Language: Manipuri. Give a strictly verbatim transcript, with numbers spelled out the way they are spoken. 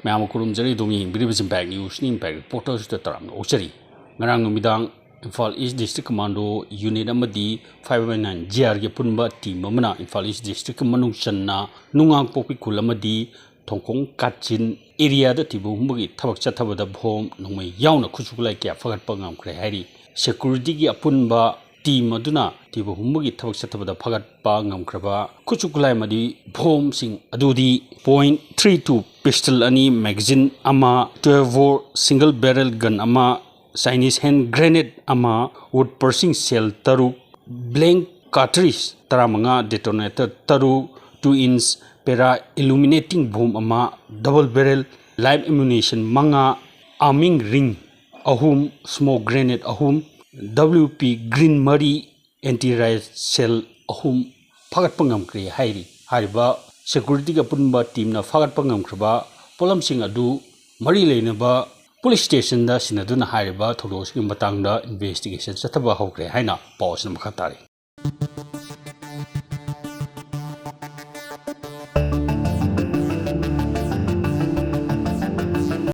ꯌꯥꯝꯅ ꯈꯨꯔꯨꯝꯖꯔꯤ ꯑꯗꯣꯝ ꯌꯦꯡꯕꯤꯔꯤꯕꯁꯤ ꯏꯝꯄꯦꯛ ꯅ꯭ꯌꯨꯁꯅꯤ꯫ ꯏꯝꯄꯦꯛ ꯔꯤꯄꯣꯔꯇꯔꯁꯤꯗ ꯇꯔꯥꯝꯅ ꯑꯣꯛꯆꯔꯤ꯫ ꯉꯔꯥꯡ ꯅꯨꯃꯤꯗꯥꯡ ꯏꯝꯐꯥꯜ ꯏꯁ ꯗꯤꯁꯇ꯭ꯔꯤꯛ ꯀꯃꯥꯟꯗꯣ ꯌꯨꯅꯤꯠ ꯑꯃꯗꯤ ꯐꯥꯏꯚ ꯋꯥꯏ ꯅꯥꯏꯟ ꯖꯤ ꯑꯥꯔꯒꯤ ꯑꯄꯨꯟꯕ ꯇꯤꯝ ꯑꯃꯅ ꯏꯝꯐꯥꯜ ꯏꯁ ꯗꯤꯁꯇ꯭ꯔꯤꯛꯀꯤ ꯃꯅꯨꯡ ꯆꯟꯅ ꯅꯨꯡꯉꯥꯡꯄꯣꯛꯄꯤ ꯈꯨꯜ ꯑꯃꯗꯤ ꯊꯣꯡꯈꯣꯡ ꯀꯥꯆꯤꯟ ꯑꯦꯔꯤꯌꯥꯗ ꯊꯤꯕ ꯍꯨꯝꯕꯒꯤ ꯊꯕꯛ ꯆꯠꯊꯕꯗ ꯕꯣꯝ ꯅꯣꯡꯃꯩ ꯌꯥꯎꯅ ꯈꯨꯠꯁꯨ ꯈꯨꯠꯂꯥꯏ ꯀꯌꯥ ꯐꯒꯠꯄ ꯉꯝꯈ꯭ꯔꯦ ꯍꯥꯏꯔꯤ꯫ ꯁꯦꯀ꯭ꯌꯨꯔꯤꯇꯤꯒꯤ ꯑꯄꯨꯟꯕ ꯇꯤꯝ ꯑꯗꯨꯅ ꯊꯤꯕ ꯍꯨꯝꯕꯒꯤ ꯊꯕꯛ ꯆꯠꯊꯕꯗ ꯐꯒꯠꯄ ꯉꯝꯈ꯭ꯔꯕ ꯈꯨꯠꯁꯨ ꯈꯨꯠꯂꯥꯏ ꯑꯃꯗꯤ ꯕꯣꯝꯁꯤꯡ ꯑꯗꯨꯗꯤ ꯄꯣꯏꯟ ꯊ꯭ꯔꯤ ꯇꯨ ꯄꯤꯁꯇꯜ ꯑꯅꯤ, ꯃꯦꯒꯥꯖꯤꯟ ꯑꯃ, ꯇ꯭ꯋꯦꯜꯚ ꯕꯣꯔ ꯁꯤꯡꯒꯜ ꯕꯦꯔꯦꯜ ꯒꯟ ꯑꯃ, ꯆꯥꯏꯅꯤꯁ ꯍꯦꯟ ꯒ꯭ꯔꯦꯅꯦꯗ ꯑꯃ, ꯋꯨꯗ ꯄꯔꯁꯤꯡ ꯁꯦꯜ ꯇꯔꯨꯛ, ꯕ꯭ꯂꯦꯡ ꯀꯥꯔꯇ꯭ꯔꯤꯖ ꯇꯔꯥꯃꯉꯥ, ꯗꯦꯇꯣꯅꯦꯇꯔ ꯇꯔꯨꯛ, ꯇꯨ ꯏꯟꯆ ꯄꯦꯔꯥ ꯏꯂꯨꯃꯤꯅꯦꯇꯤꯡ ꯕꯣꯝ ꯑꯃ, ꯗꯕꯜ ꯕꯦꯔꯦꯜ ꯂꯥꯏꯐ ꯑꯦꯃꯨꯅꯤꯁꯟ ꯃꯉꯥ, ꯑꯥꯔꯃꯤꯡ ꯔꯤꯡ ꯑꯍꯨꯝ, ꯁ꯭ꯃꯣꯛ ꯒ꯭ꯔꯦꯅꯦꯗ ꯑꯍꯨꯝ, ꯗꯕ꯭ꯂꯤꯎ ꯄꯤ ꯒ꯭ꯔꯤꯟ ꯃꯔꯤ, ꯑꯦꯟꯇꯤ ꯔꯥꯏꯐꯜ ꯁꯦꯜ ꯑꯍꯨꯝ ꯐꯥꯒꯠꯄ ꯉꯝꯈ꯭ꯔꯦ ꯍꯥꯏꯔꯤ꯫ ꯍꯥꯏꯔꯤꯕ ꯁꯦꯀ꯭ꯌꯨꯔꯤꯇꯤꯒꯤ ꯑꯄꯨꯟꯕ ꯇꯤꯝꯅ ꯐꯥꯒꯠꯄ ꯉꯝꯈ꯭ꯔꯕ ꯄꯣꯠꯂꯝꯁꯤꯡ ꯑꯗꯨ ꯃꯔꯤ ꯂꯩꯅꯕ ꯄꯨꯂꯤꯁ ꯁ꯭ꯇꯦꯁꯟꯗ ꯁꯤꯟꯅꯗꯨꯅ ꯍꯥꯏꯔꯤꯕ ꯊꯧꯗꯣꯛ ꯑꯁꯤꯒꯤ ꯃꯇꯥꯡꯗ ꯏꯟꯚꯦꯁꯇꯤꯒꯦꯁꯟ ꯆꯠꯊꯕ ꯍꯧꯈ꯭ꯔꯦ ꯍꯥꯏꯅ ꯄꯥꯎ ꯑꯁꯤꯅ ꯃꯈꯥ ꯇꯥꯔꯤ꯫